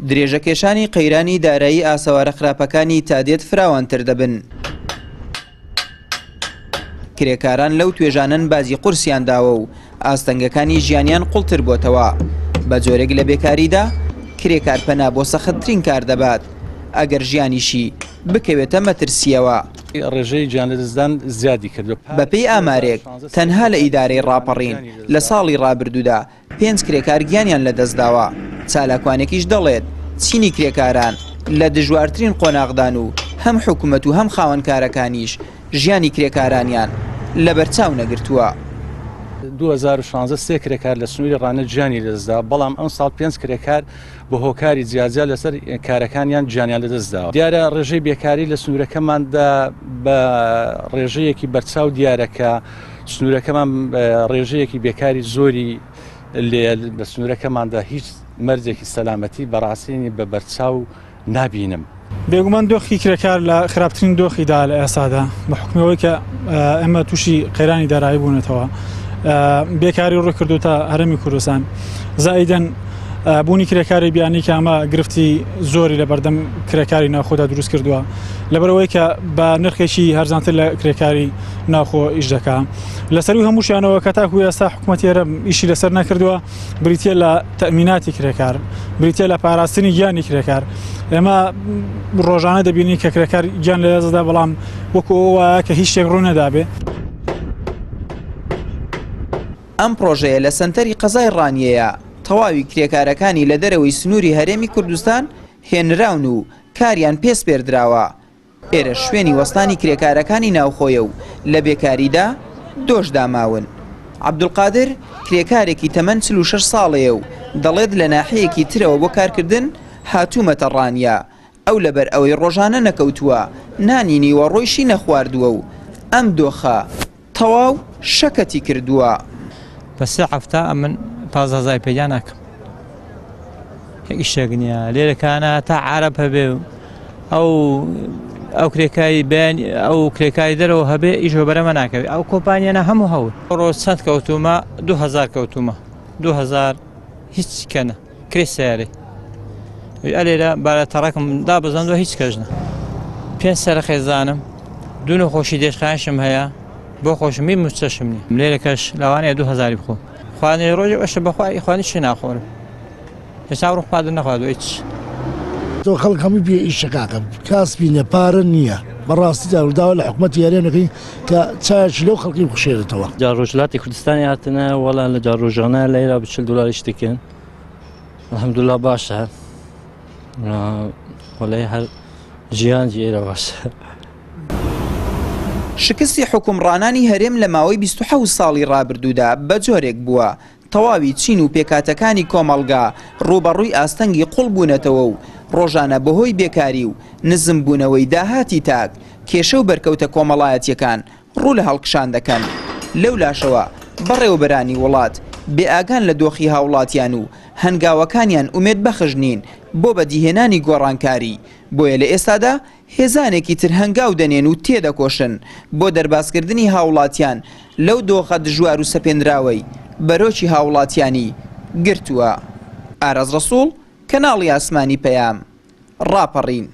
درێژەکێشانی قەیرانی دارایی ئاسەوارە خراپەکانی تادێت فراوانتر دەبن. کرێکاران لەو توێژانەن باجی قورسیان داوە و ئاستەنگەکانی ژیانیان قوڵتر بۆتەوە. بە جۆرێک لە بێکاریدا کرێکار پەنا بۆ سەختترین کار دەبات، ئەگەر ژیانیشی بکەوێتە مەترسییەوە. ڕێژەی گیانلەدەستدان زیادی کردووە. بەپێی ئامارێک تەنها لە ئیدارەی ڕاپەڕین لە ساڵی ڕابردوودا پێنج کرێکار گیانیان لەدەستداوە، چالاکوانێکیش دەڵێت، چینی کرێکاران لە دژوارترین قۆناغدان و هەم حکومەت و هەم خاوەنکارەکانیش ژیانی کرێکارانیان لەبەرچاو نەگرتووە. 2016 سێ کرێکار لە سنووری ڕانیە گیانی لەدەستدا، بەڵام ئەمساڵ پێنج کرێکار بە هۆکاری جیاجیا لەسەر کارەکانیان گیانیان لەدەستداوە. دیارە ڕێژەی بێکاری لە سنوورەکەماندا بە ڕێژەیەکی بەرچاو دیارە کە سنوورەکەمان ڕێژەیەکی بێکاری زۆری لێ لە سنوورەکەماندا هیچ مەرجێکی سەلامەتی بەڕاستینی بە بەرچاو نابینم. بێگومان دۆخی کرێکار لە خراپترین دۆخیدا لە ئێستادا بە حوکمی ئەوەی کە ئێمە تووشی قەیرانی دارایی بوونەتەوە بێکاری ڕووی کردوتە هەرێمی کوردستان زائیدەن بوونی کرێکاری بیانی کە ئەمە گرفتی زۆری لە بەردەم کرێکاری ناوخۆدا دروست کردووە لەبەرئەوەی کە بە نرخێکی هەرزانتر لە کرێکاری ناوخۆ ئیش دەکا لەسەروی هەمووشیانەوە کە تاکو ئێستا حکوومەتی هەرێم ئیشی لەسەر نەکردووە بریتە لە تەمیناتی کرێکار بریتە لە پاراستنی گیانی کرێکار ئێمە ڕۆژانە دەبینین کە کرێکار گیان لە دەستدا بەڵام وەکو ئەوە وایە کە هیچ شتێک ڕوو نەدابێ. ئەم پڕۆژەیە لە سەنتەری قەزای ڕانیەیە، تەواوی کرێکارەکانی لە دەرەوەی سنووری هەرێمی کوردستان هێنراون و کاریان پێ سپێردراوە، ئێرە شوێنی وەستانی کرێکارەکانی ناوخۆیە و لە بێکاریدا دۆش داماون. عەبدولقادر کرێکارێکی تەمەن 46 ساڵەیە و دەڵێت لە ناحیەیەکی ترەوە بۆ کارکردن هاتوومەتە ڕانیە، ئەو لەبەر ئەوەی ڕۆژانە نەکەوتووە نانی نیوەڕۆیشی نەخواردووە و ئەم دۆخە تەواو شەکەتی کردووە. بە سێ هەفتە ئەمن 15 هەزاری پەیدا ناکەم هیچ شتێک نییە لێرە کانە تا عرب هەبێ و ئەو ئەو کرێکاری بەیان ئەو کرێکاری دەرەوە هەبێ ئیش بەرەمە ناکەوێت ئەو کۆمپانیانە هەموو هەول ڕۆژ چەند کەوتومە 2000 کەوتومە 2000 هیچ کەنە کرێ سیارەی ئەلێرە بارە تەڕەکم دابەزاندوە هیچ کەژنە پێنج سەرە خێزانم دوو نەخۆشی دێشخانشم هەیە بۆ خۆشم بی موچەشم نیە لێرەکەش لەوانەیە دوو هەزاری بخۆم خواردنی ڕۆژی بەشە بەخوا ئیخوانی چی ناخۆرم ئێستا ڕۆ خواردن نەخواردوە هیچ. تۆ خەڵک هەمووی بێ ئیشە کاکە کاسپی نیە پارە نییە بەڕاستی داوا لە حکومەتی هەرێم دەکەین کە چایەکی لەو خەڵکی بخشێنێتەوە. جا ڕۆژهەلاتی کوردستانی هاتنە وەڵا لە جا ڕۆژانە لەیرا بە 40 دلار ئیش دکەن الحمدلله باشە وەڵی هەر ژیان جی ئێرە باشە. شکستی حوکمڕانانی هەرێم لە ماوەی 27 ساڵی ڕابردوودا بە جۆرێک بووە تەواوی چین و پێکهاتەکانی کۆمەڵگا ڕووبەڕووی ئاستەنگی قوڵ بوونەتەوە و ڕۆژانە بەهۆی بێکاری و نزمبوونەوەی داهاتی تاک کێشە و بەرکەوتە کۆمەڵایەتییەکان ڕوو لە هەڵکشان دەکەن. لەولاشەوە بەڕێوەبەرانی وڵات بێئاگان لە دۆخی هاوڵاتیان و هەنگاوەکانیان ئومێدبەخش نین بۆ بەدیهێنانی گۆڕانکاری، بۆیە لە ئێستادا هێزانێکی تر هەنگاو دەنێن و تێدەکۆشن بۆ دەربازکردنی هاوڵاتیان لەو دۆخە دژوار و سەپێنراوەی بەرۆکی هاوڵاتیانی گرتووە. ئاراس ڕەسوڵ، کەناڵی ئاسمانی پەیام، ڕاپەڕین.